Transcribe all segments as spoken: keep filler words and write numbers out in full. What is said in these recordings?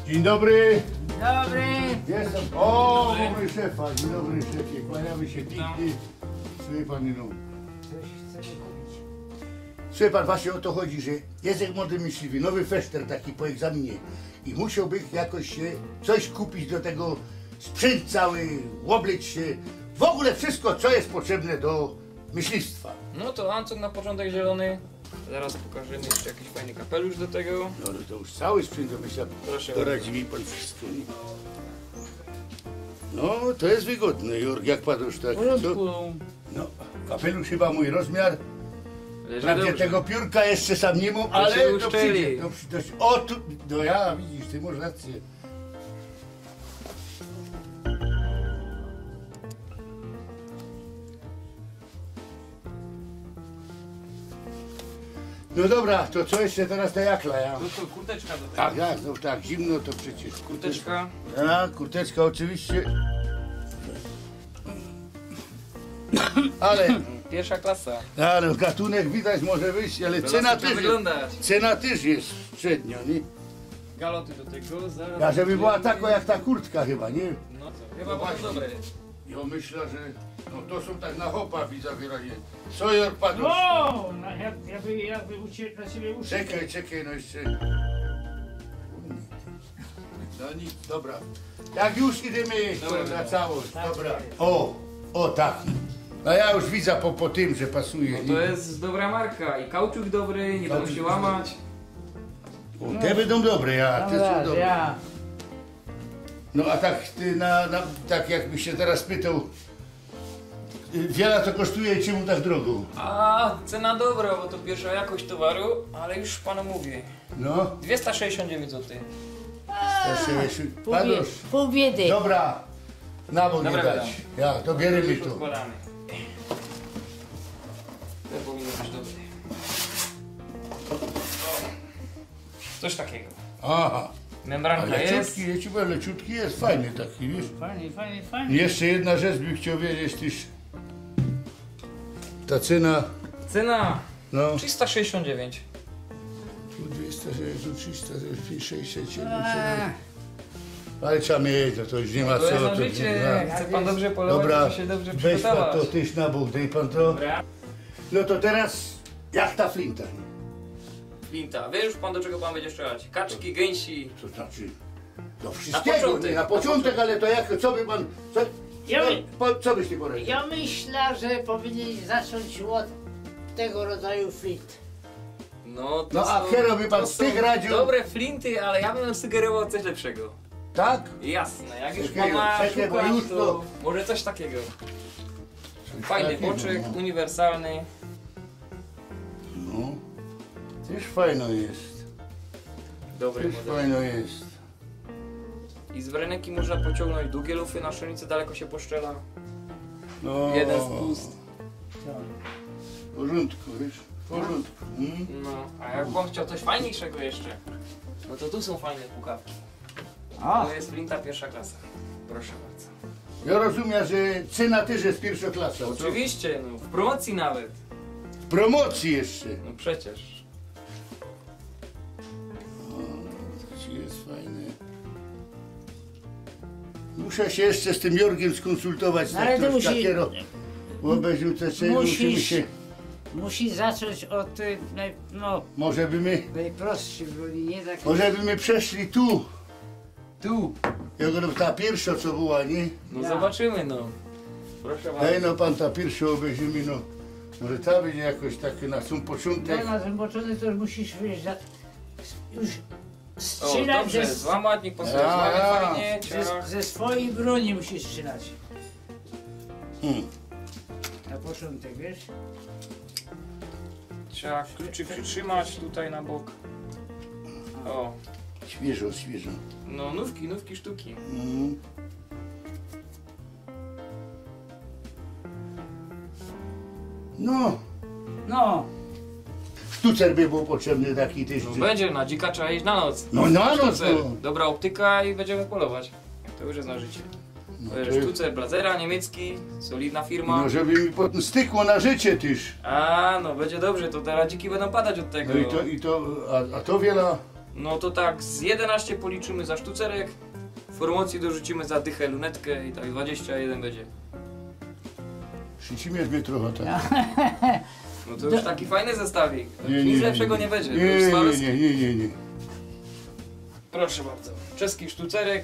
Dzień dobry. Dobry. Jestem. O, mamy szefa. Dzień dobry, szefie. Kłaniamy się pięknie. Słuchaj, panie, no. Słuchaj pan, właśnie o to chodzi, że jestem młody myśliwy, nowy feszter taki po egzaminie i musiałbym jakoś się coś kupić do tego, sprzęt cały, obleźć się, w ogóle wszystko, co jest potrzebne do myślistwa. No to lancung na początek zielony. Zaraz pokażemy jeszcze jakiś fajny kapelusz do tego. No, no to już cały sprzęt do myślistwa. Proszę Doradzi mi pan wszystko, nie? No, to jest wygodne, Jurk, jak padł tak. W porządku. No, kapelusz chyba mój rozmiar. Leży Wprawdzie dobrze. Tego piórka jeszcze sam nie mam, się ale to uszczeli. Przyjdzie. To, przy- to, o, tu, no ja, widzisz, ty masz rację. No dobra, to co jeszcze teraz ta jakla, ja? No to kurteczka do tego. Tak, tak, no tak, zimno to przecież. Kurteczka. A, kurteczka oczywiście. Ale, Pierwsza klasa. ale gatunek widać może wyjść, ale To cena zaczyna też, jest, wyglądać. Cena też jest średnio, nie? Galoty do tego, zaraz. Ja, żeby była taka jak ta kurtka chyba, nie? No, chyba bardzo dobre. Ja myślę, że no to są tak na chopa widzę wyraźnie. Co, Jurk, padł? O, na, ja, ja by, ja by ucie, na ciebie uszedł. Czekaj, czekaj, no jeszcze. No nic, dobra. Jak już idziemy Dobra, na dobra. Całość, dobra. O, o tak. No ja już widzę po, po tym, że pasuje. No to jest dobra marka i kauczuk dobry, nie będą się łamać. O, te będą dobre, ja, te są Dobra, dobre. Ja. No a tak, ty na, na, tak jakbyś się teraz pytał, y, wiele to kosztuje i czemu tak drogo? A cena dobra, bo to pierwsza jakość towaru, ale już panu mówię. No, dwieście sześćdziesiąt dziewięć złotych. to się wiesz, Pół, bie, padło. Pół biedy. Dobra, na bok nie Dobra, dać. Ja, to bierzemy Już tu. Odkładamy. To powinno być dobre. Coś takiego. Aha. Membranka Ale jest. leciutki, ja ci powiem, leciutki jest, fajny taki, wiesz? Fajnie, fajnie, fajnie. Jeszcze jedna rzecz bym chciał wiedzieć, tyż ta cena, Cena no, trzysta sześćdziesiąt dziewięć. tu dwieście, tu trzysta, sześćset, siedemset. Eee, Ale trzeba mieć, no to już nie ma To jest co. na To życie. nie ma. Chce pan dobrze polować, Dobra, to się dobrze weź pan to przygotować. Tyż na bok, daj pan to. Dobra. No to teraz jak ta flinta? Flinta. Wie już pan, do czego pan będzie strzelać? Kaczki, gęsi. To znaczy do wszystkiego, początek, nie, na na początek, ale to jak, co by pan, co, Ja no, bym- po, co byś ty poradził? Ja myślę, że powinien zacząć od tego rodzaju flint. No, to No, a są, Hero by pan to z tych są radził? Dobre flinty, ale ja bym sugerował coś lepszego. Tak? Jasne, jak już Czekaj, pana czekaj, bo szuka, już to to- może coś takiego. Fajny takiego, oczek, no. Uniwersalny. No. Tyż fajno jest. Dobry Tyż model. Fajno jest. I z rynki można pociągnąć długie lufy na strzelnicę, daleko się postrzela. No. Jeden spust. W porządku, wiesz? W porządku. Mm? No, a jak pan chciał coś fajniejszego jeszcze, no to tu są fajne pukawki. A, To jest flinta pierwsza klasa. Proszę bardzo. Ja rozumiem, że cena tyż jest pierwsza klasa. Co? Oczywiście, no, w promocji nawet. W promocji jeszcze. No przecież. O, to ci jest fajne. Muszę się jeszcze z tym Jorgiem skonsultować. No, ale to troszkę musi- kierow-, bo obejrzył te ceny, musimy Musisz- się. Musi zacząć od y, naj, no, Może by my, najprostszej broni, nie tak. Może by my przeszli tu. Tu. Ja go ta pierwsza, co była, nie? No Ja. Zobaczymy, no. Proszę bardzo. Daj no pan ta pierwsza, obejrzymy, no. Może ta będzie jakoś taki na sam początek. No, na tym początku to już musisz, wiesz, za, już O, strzelać dobrze, ze, złamać, niech pasuje. Ja, Złamie ja. Fajnie, ze, ciach. Ze swojej broni musisz strzelać. Hmm. Na początek, wiesz? Trzeba kluczyk przytrzymać tutaj na bok. O, Świeżo, świeżo. No, nówki, nówki sztuki. Mm. No, No, sztucer by był potrzebny taki tyż. No, będzie, na dzika trzeba iść na noc. No, na noc, Sztucer. no. Dobra optyka i będziemy polować. To już jest na życie. No To to jest jest- sztucer Blazera, niemiecki, solidna firma. No, żeby mi potem stykło na życie tyż. A, no, będzie dobrze, to teraz dziki będą padać od tego. No i to, i to, a, a to wiele. No to tak z jedenaście policzymy za sztucerek, w promocji dorzucimy za dychę lunetkę i tak dwadzieścia jeden bydzie. Przycimiesz mie trochã, tak. No to już taki fajny zestawik. Nic lepszego nie bydzie. To już Nie, swarovski. Nie, nie, nie, nie. Proszę bardzo. Czeski sztucerek,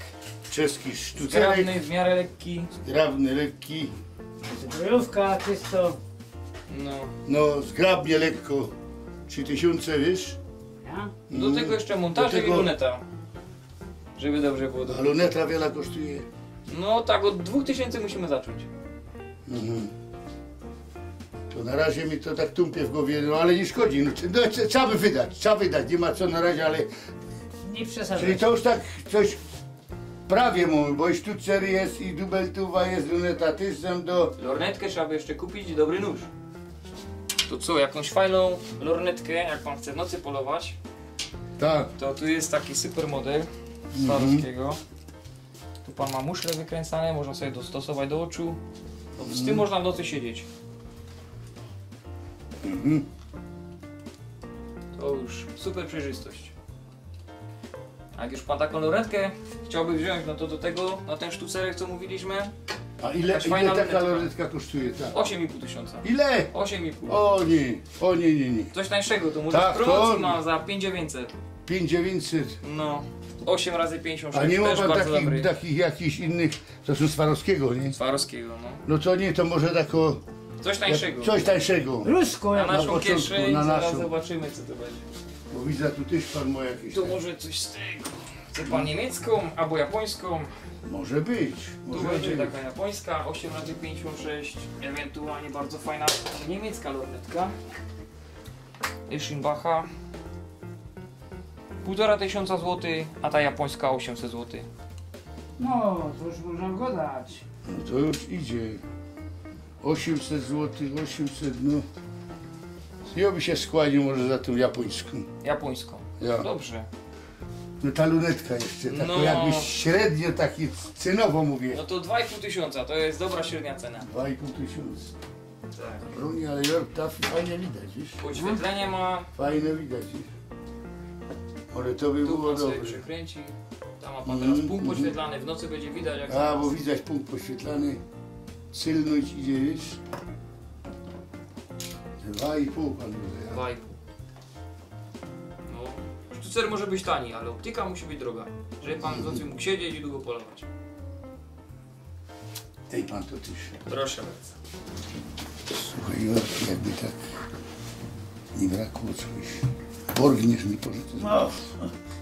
Czeski sztucerek, zgrabny, w miarę lekki. Zgrabny, lekki. Zbrojówka czysto. No. No, zgrabnie lekko. Trzy tysiące, wiesz? Ja? Do tego jeszcze montaże Do tego- i luneta. Żeby dobrze było. A luneta wiela kosztuje? No tak, od dwóch tysięcy musimy zacząć. Mhm. To na razie mi to tak tumpie w głowie, no ale nie szkodzi. No, czy- no, czy- trzeba by wydać, trzeba wydać, nie ma co na razie, ale... Nie przesadzaj. Czyli to już tak coś prawie mamy, bo i sztucer jest, i dubeltuwa jest, luneta też są do... Lornetkę trzeba by jeszcze kupić i dobry nóż. To co, jakąś fajną lornetkę, jak pan chce w nocy polować, Tak. to tu jest taki super model Swarowskiego. Tu pan ma muszle wykręcane, można sobie dostosować do oczu. No, z tym można w nocy siedzieć. Mhm. To już super przejrzystość. A jak już pan taką lornetkę chciałby wziąć, no to do tego, na ten sztucerek, co mówiliśmy, A ile, Jakaś ile fajna taka luneta. Lornetka kosztuje? Tak. Osiem i pół tysiąca. Ile? Osiem i pół. O nie, o nie, nie, nie. Coś tańszego, to może Tak, w promocji to- ma za pięć dziewięćset. Pięć dziewięćset. No, osiem razy pięćdziesiąt sześć, A nie ma też pan bardzo takich, dobry. Takich jakichś innych, to są Swarowskiego, nie? Swarowskiego, no. No to nie, to może tako... Coś tańszego. Coś tańszego. Rusko Na jak naszą początku, kieszeń, na zaraz naszą. Zobaczymy, co to będzie. Bo widzę, tu też pan ma jakieś... Tu te- może coś z tego. Chce pan niemiecką albo japońską? Może być, Tu może będzie być. Taka japońska, osiem razy pięćdziesiąt sześć, ewentualnie bardzo fajna niemiecka lornetka. Eschenbacha. Półtora tysiąca złotych, a ta japońska osiemset złotych. No, to już można gadać. No to już idzie. Osiemset złotych, osiemset, no. Ja by się skłonił może za tą japońską. Japońską. Ja. Dobrze. No ta lunetka jeszcze, tak No. Jakby średnio taki cenowo mówię. No to dwa i pół tysiąca, to jest dobra średnia cena. Dwa i pół tysiąca. Tak. Broni, ale Jork, ta fajnie widać, wiesz? Podświetlenie ma. Fajnie widać, wiesz? Ale to by Tu było pan sobie dobre. Przekręci. Tam ma pan Mhm, teraz punkt mhm. Podświetlany, w nocy będzie widać jak A, bo widać punkt podświetlany. Cylność idzie, wiesz? Dwa i pół pan wydaje. Dwa i pół. No. Sztucer może być tani, ale optyka musi być droga. Żeby pan w nocy mógł siedzieć i długo polować. Tej pan to tyż. Proszę bardzo. Słuchaj, Jork, jakby tak nie brakło czegoś. Borgniesz mi pożyczył. No,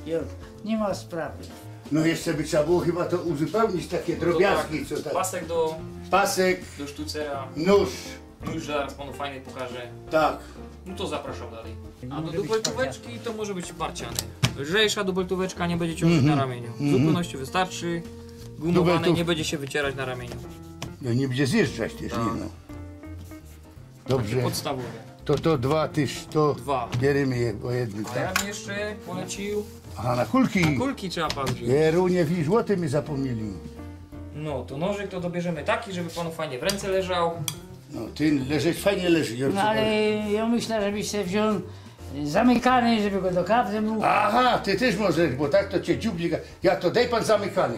Jork, nie ma sprawy. No jeszcze by trzeba było chyba to uzupełnić, takie drobiazgi, co tak. Pasek do, Pasek, do sztucera. Nóż. Nóż zaraz panu fajny pokażę. Tak. No to zapraszam dalej. A do Może być dubeltóweczki to może być barciany. Lżejsza dubeltóweczka, nie będzie ciążyć Mhm. Na ramieniu. W Mhm. zupełności wystarczy. Gumowane, Dubeltów- nie będzie się wycierać na ramieniu. No nie będzie zjeżdżać też, Tak. nie no. Dobrze. Podstawowe. To, to dwa tyż, to Dwa. Bierzemy je po jednym, A ja tak? Bym jeszcze polecił. Aha, na kulki. Kulki trzeba patrzeć. Jerunie, widzisz, o tym my zapomnieli. No, to nożyk to dobierzemy taki, żeby panu fajnie w ręce leżał. No, ten leżeć fajnie leży, Jork. No ale ja myślę, żebyś sobie wziął zamykany, żeby go do kabzy mógł. Aha, ty też możesz, bo tak to cię dziubnie. Ja to daj pan zamykany.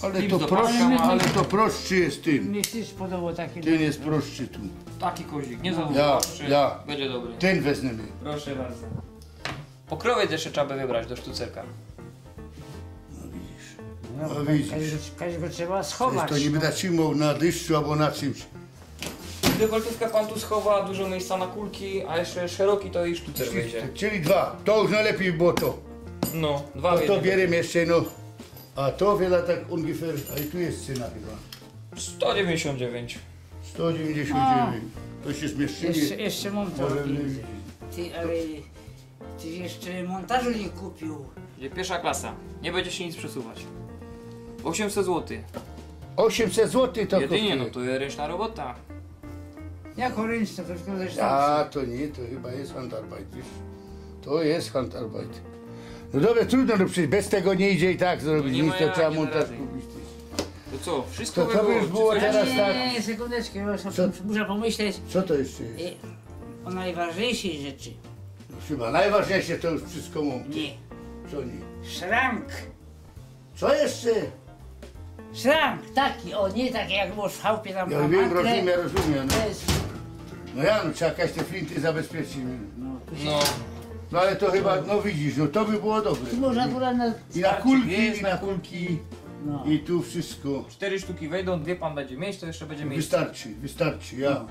Ale I to do prostszy, paska ma. Ale to prostszy jest tym. Mi się podobał taki. Ten jest prostszy tu. Taki kozik, nie za Ja, długo. Ostrzy. ja. Będzie dobry. Ten wezmiemy. Proszę bardzo. Pokrowiec jeszcze trzeba by wybrać do sztucerka. No widzisz. No, No widzisz. Każ, każ go trzeba Przecież schować. To nie będę trzymał na deszczu albo na czymś. Dubeltówkę pan tu schowa, dużo miejsca na kulki, a jeszcze szeroki to i sztucer wyjdzie. Czyli dwa. To już najlepiej było to. No, dwa To, w to jednym. Bierzemy jeszcze, no. A to wiele tak ungefähr, a i tu jest cena chyba. sto dziewięćdziesiąt dziewięć. sto dziewięćdziesiąt dziewięć. To się zmieścimy. Jeszcze, jeszcze mam to Może pieniędzy. mniej. Ty, ale ty jeszcze montażu nie kupił. Będzie pierwsza klasa. Nie będzie się nic przesuwać. osiemset złotych. osiemset złotych to Jedynie, kosztuje. No to jest ręczna robota. Jako ręczna, to wszystko zresztą. A, to nie, to chyba jest Handarbeit, wiesz? To jest Handarbeit. No dobra, trudno, no przecież bez tego nie idzie i tak zrobić. No nie Nic, ma to jak, trzeba nie da montaż rady. kupić. To co, wszystko To, to by już czy było coś? teraz Nie, tak. nie, nie, sekundeczkę, ja Co? muszę pomyśleć. Co to jeszcze jest? Y, O najważniejszej rzeczy. Chyba najważniejsze to już wszystko mam. Nie. To niy. Szrank. Co jeszcze? Szrank taki, ô, niy taki jak było w chałupie tam. Ja na wiym, Matre. Rozumiem, rozumiem. No. To jest, No ja, no trzeba jakoś te flinty zabezpieczyć. no, tu się, No, No ale to chyba, no widzisz, no to by było dobre. Tu można akurat na, I na kulki, Jest i na na kulki, no. i tu wszystko. Cztery sztuki wejdą, dwie pan będzie mieć, to jeszcze będzie miejsce. Wystarczy, wystarczy, ja.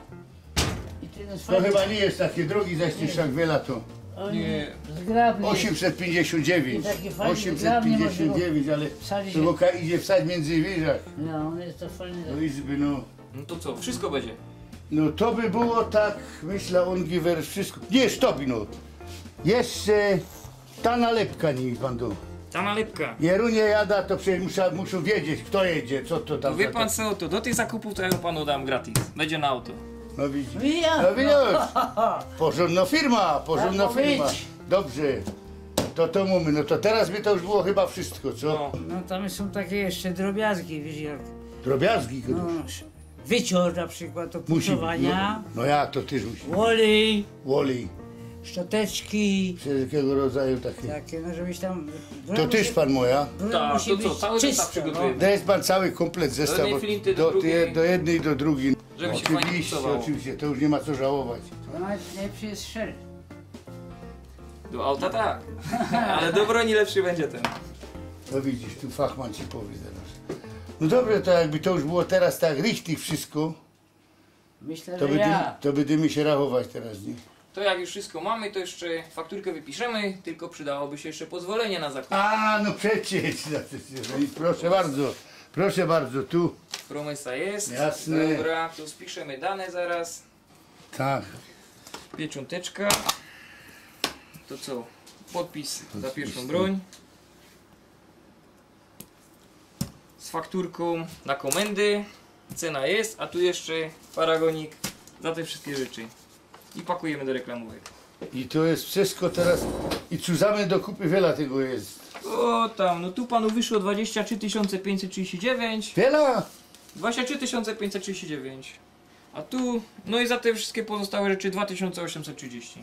I to jest To fajne. Chyba niy jest takie drogi, zaś niy szrank Wela to. Oni Niy. Zgrabnie. Ôziymset piyńćdziesiōnt dziewięć. Taki fajny, Ôziymset zgrabnie piyńćdziesiōnt dziewięć, ale Wsadzi to się. boka idzie wstać miyndzy wyżach. No, on jest to fajny. Do izby, no. No to co, wszystko będzie. No to by było tak, myślę, ôngiwer wszystko. Niy, stop, no. Jeszcze ta nalepka niy pan do. Ta nalepka. Jerunie jada, to przecież muszą, muszą wiedzieć, kto jedzie, co to tam. To wie za- pan co, to do tych zakupōw to ja panu dam gratis. Będzie na auto. No widzisz. Ja, No widzisz. no. Porządna firma, porządna Tak ma firma. być. Dobrze. To to mamy. No to teraz by to już było chyba wszystko, co? No. No tam są takie jeszcze drobiazgi, wiesz jak. Drobiazgi, No, no. Wycior na przykład do Musi być. pucowania, No, no ja, to też musi. Wally, Wally. Szczoteczki, Wszelkiego rodzaju takie. takie, no żebyś tam. To też pan moja. Broń Tak, musi to co, być cały czysta, zestaw przygotujemy. To jest pan cały komplet zestaw. jednej flinty do do, drugiej. Do jednej, do drugiej. Żeby się fajnie Oczywiście, pucowało. oczywiście, to już nie ma co żałować. No, najlepszy jest szer. Do auta tak. Ale do broni lepszy będzie ten. No widzisz, tu fachman ci powie teraz. No dobrze, to jakby to już było teraz tak richtig wszystko, Myślę, to że by, ja. to by dymy się rachować teraz, nie? To jak już wszystko mamy, to jeszcze fakturkę wypiszemy, tylko przydałoby się jeszcze pozwolenie na zakup. A, no przecież, no przecież, no i proszę bardzo, proszę bardzo, tu, Promesa jest. Jasne. Dobra, to spiszemy dane zaraz. Tak. Piecząteczka. To co? Podpis za Podpis, pierwszą tak. broń. Z fakturką na komendy. Cena jest, a tu jeszcze paragonik za te wszystkie rzeczy. I pakujemy do reklamówek. I to jest wszystko teraz, i zusammen do kupy wiela tego jest. O tam, no tu panu wyszło dwadzieścia trzy tysiōnce pięćset trzydzieści dziewięć. Wiela? Dwadzieścia trzy tysiōnce pięćset trzydzieści dziewięć. A tu, no i za te wszystkie pozostałe rzeczy dwa tysiōnce ôziymset trzydzieści.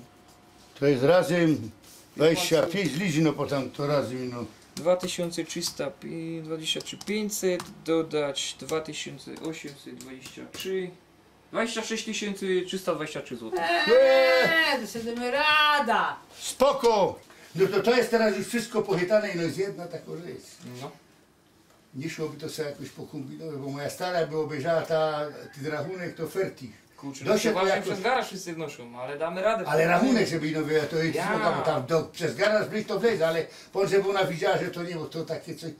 To jest razem dwadzieścia pięć liczy, no potem to razem, no. Dwa tysiōnce trzysta, pi- dwadzieścia trzy pięćset, dodać dwa tysiōnce ôziymset dwadzieścia trzy. Dwadzieścia sześć tysiōnce trzysta dwadzieścia trzy złote. Eee, to sobie damy rada. Spoko! No to, to jest teraz już wszystko pochytane i no jest jedna taka rzecz. No. Nie szłoby to sobie jakoś pokombinować, bo moja stara by ôbejrzała ta, tyn rachunek, to fertig. Kurczę, Do no się przeważnie jakoś- przez garaż wszyscy wnoszą, ale damy radę. Ale rachunek żeby nowy, ja to jest Ja. słowa, bo tam do, przez garaż być to wlez, ale pan żeby ona widziała, że to nie, bo to takie coś.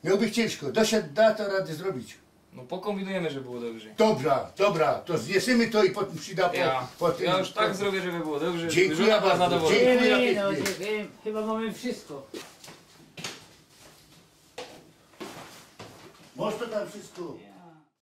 Miałby ciężko, do się da to rady zrobić. No pokombinujemy, żeby było dobrze. Dobra, dobra, to zniesiemy to i potem przyda po, Ja, po tym. Ja już tak zrobię, żeby było dobrze. Dziękuję Żona była bardzo. zadowolona. Dziękuję Ej, no, pięknie. Dziękuję. Chyba mamy wszystko. Może to tam wszystko.